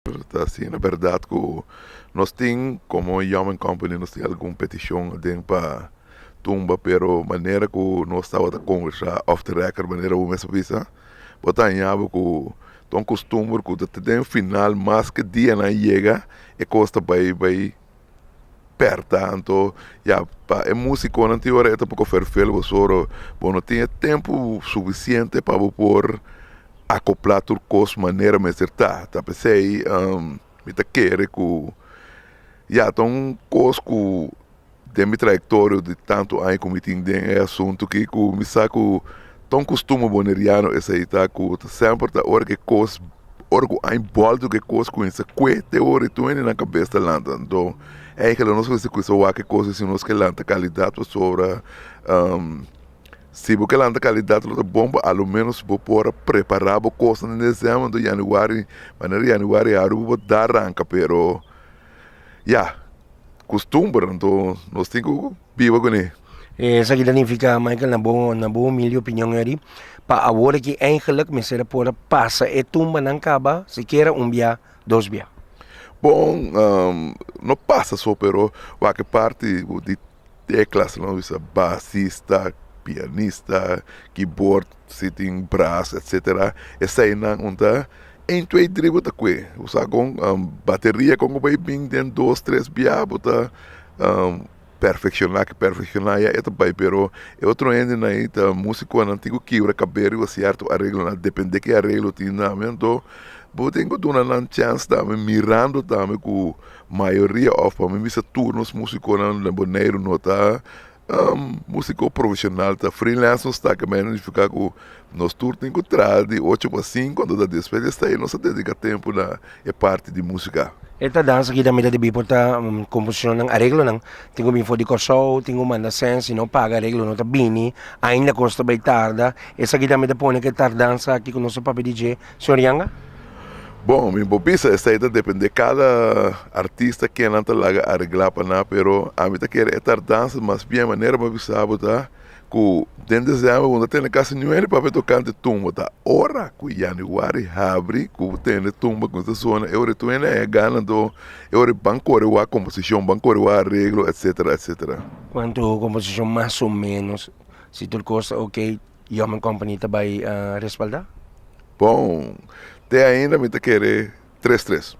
Ta asina bèrdat ku nos tin komo Young Company, nos tin algun petishon aden pa tumba, pero manera ku nos tabata konversá off the record, manera bo mes a bisa, bo ta haña bo ku ta un kustumber ku ta te den final mas ke dianan yega e kos ta bai bai pèrta. Anto ya pa e músikonan tin ora e ta poko fèrfel pasobra bo no tin e tempu sufisiente pa bo por akoplá tur kos manera mester ta. Ta p'esei mi ta kere ku ya ta un kos ku den mi trayektorio di tantu aña ku mi tin den e asuntu aki ku mi sa ku ta un kustumber boneriano esei ta ku ta semper ta ora ku e kos ora ku aña bòltu ku e kos kuminsá kue te ora i tur hende nan kabes ta lanta. Anto eigentlik nos mester kuminsá wak e kos si nos ke lanta kalidat pasobra Si bo ke lanta kalidat lo ta bon pa alo menos bo por a prepara bo kosnan den desèmber, anto yanüari, manera yanüari aru bo por da ranka, pero ya, kustumber anto nos tin ku biba kuné. Esaki ta nifiká, Michael, na bo na bo humilde opinion eri, pa awor aki eigenlik mester a por a pasa e tumbanan kaba sikiera un bia, dos bia. Bon, no pasa so pero wak e parti di Teclas lo bisa basista, pianista, keyboard, si tin brass etcetera. Eseinan un ta een twee drie bo ta kue. Bo sa kon bateria kon ku bai bin den dos tres bia bo ta perfekshoná ke perfekshoná ya e ta bai pero e otro hendenan ei ta musikonan tin ku kibra kabes riba sierto areglonan depende ke areglo tin tambe anto bo tin ku duna nan chèns tambe mirando tambe ku Mayoria of pa mi bisa tur nos musikonan na Boneiru no ta musiko profeshonal, ta freelance nos ta, kemey no nifiká ku nos tur tin ku traha di ocho pa sinku, anto ta despues di esei nos ta dediká tempu na e parti di musika. E tardansa aki tambe ta debí por ta komposishonnan, areglonan tin ku bini for di Kòrsou, tin ku manda sèn, si no paga areglo no ta bini, ainda kos ta bai tarda, esaki tambe ta pone ku e tardansa aki ku nos a papia di dje. Señor Yanga? Bon, mi por bisa esei ta depende kada artista ken nan ta laga areglá pa nan, pero ami ta kere e tardansa mas bien manera mi a bisa bo ta ku den desèmber bo no ta tene kasi niun hende papia tokante tumba, ta ora ku yanüari habri ku bo tene tumba ku ta sona e ora tur hende a gana anto e ora ban kore wak komposishon ban kore wak areglo etsetera etsetera. Kuantu komposishon mas o ménos si tur kos ta oke Young Company ta bai respaldá? Bon, te ainda mi ta kere tres tres.